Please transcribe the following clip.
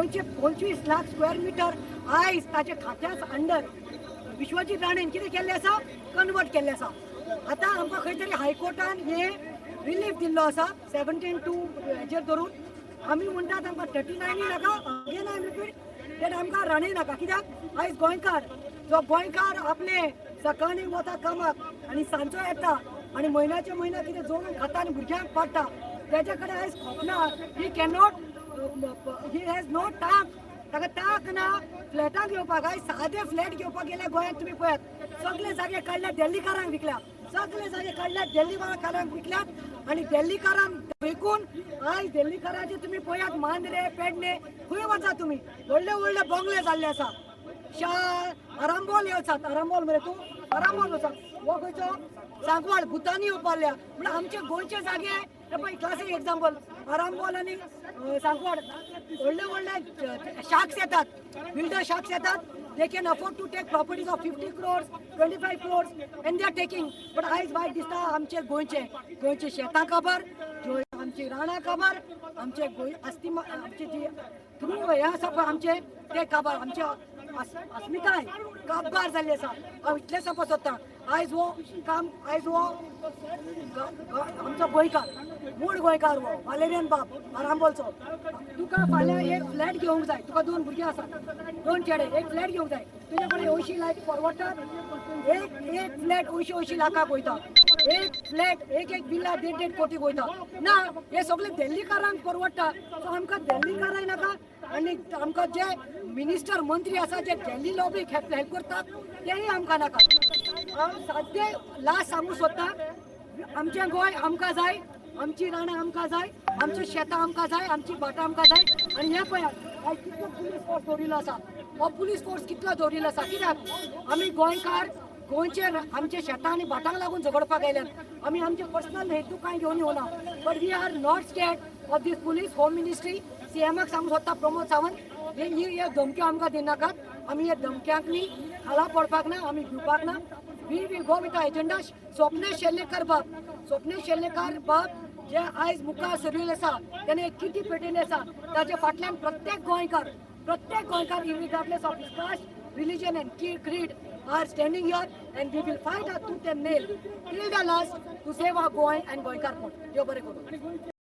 गोंयचे 25 lakh square metre आयज ताच्या खात्याच अंडर विश्वजीत राणेन कितें केल्लें आसा? कन्वर्ट केल्लें आसा. आतां आमकां खंय तरी हायकोर्टान हे रिलीफ दिल्लो आसा 17(2) हेजेर धरून. आमी म्हणटात, आमकां 39य नाका. Again I repeat that, आमकां राणे नाका. कित्याक आयज गोंयकार, जो गोंयकार आपले सकाळीं वता कामाक आनी सांजचो येता आनी म्हयन्याचे म्हयन्या कितें जोडून खाता आनी भुरग्यांक पाडटा, तेच्या कडेन आयज खोपना. He cannot, he has no ताक. ताका ताक ना फ्लॅटां घेवपाक. आयज सादे फ्लॅट घेवपाक गेल्यार गोंयांत तुमी पळयात, सगळे जागे काडल्या, दिल्लीकारांक विकल्या. सगळे जागे काडल्या, दिल्लीकारांक विकल्यात आनी दिल्लीकारांक विकून आयज दिल्लीकारांचे तुमी पळयात, मांद्रे, पेडणे, खंय वचा तुमी, व्हडले व्हडले बंगले जाल्ले आसा. शा आरांबोल वचात, आरांबोल मरे तूं, आरांबोल वचात. हो खंयचो सांकवाळ भुतानी येवपाल्या. म्हणल्यार आमचे गोंयचे जागे हे पळय, क्लासीक एक्झाम्पल आरांबोल आनी सांकवाळ. व्हडले व्हडले शार्क्स येतात, बिल्डर शार्क्स येतात. They can afford to take properties of 50 crores, 25 crores, and they are taking. But आयज वायट दिसता, आमचे गोंयचे गोंयचे शेतां काबार, आमची रानां काबार, आमचे गोंय अस्ति आमची जी थ्रू हे आसा पळय आमचे, ते काबार, आमचे अस्मिताय काबार जाल्ली आसा. हांव इतलें सांगपाक सोदतां, आयज हो काम, आयज हो आमचो गोंयकार, मूळ गोंयकार हो वालेरियन बाब आरांबोलचो. तुका फाल्यां एक फ्लॅट घेवंक जाय, तुका दोन भुरगीं आसात, दोन चेडे, एक फ्लॅट घेवंक जाय, तुजे कडेन 80 लाख परवडटात? एक एक फ्लॅट 80 80 लाखाक वयता. एक फ्लॅट, एक एक विल्ला देड देड कोटी वयता. ना, हे सगळे दिल्लीकारांक परवडटा. सो आमकां दिल्लीकारांय नाका आनी आमकां जे मिनिस्टर, मंत्री आसा, जे दिल्ली लॉबीक हेल्प करतात, तेय आमकां नाका. हांव साद्दे लास्ट सांगूंक सोदता, आमचें गोंय आमकां जाय, आमची रानां आमकां जाय, आमची शेतां आमकां जाय, आमची भाटां आमकां जाय. आनी हें पळयात, आयज कितलो पुलीस फोर्स दवरिल्लो आसा. हो पुलीस फोर्स कितलो दवरिल्लो आसा? कित्याक आमी गोंयकार गोंयचे आमच्या शेतां आनी भाटांक लागून झगडपाक आयल्यात. आमी आमचे पर्सनल हेतू कांय घेवन येवना, but we are not scared of this police, home ministry. सीएमाक सांगूंक सोदता, प्रमोद सावंत, हे ही धमक्यो आमकां दिनाकात. आमी हे धमक्यांक खाला पडपाक ना, आमी भिवपाक ना. We will go with agenda. Swapnesh Sherlekar बाब, स्वप्नेश शेर्लेकर बाब जे आयज मुखार सरिल्ले आसा, तेणे एक किटी पेटयल्ली आसा, ताच्या फाटल्यान प्रत्येक गोंयकार, प्रत्येक गोंयकार, irregardless of his caste, religion and creed, are standing here, and we will fight our tooth and nail till the last to save our Goa and गोंयकारपण. देव बरें करूं.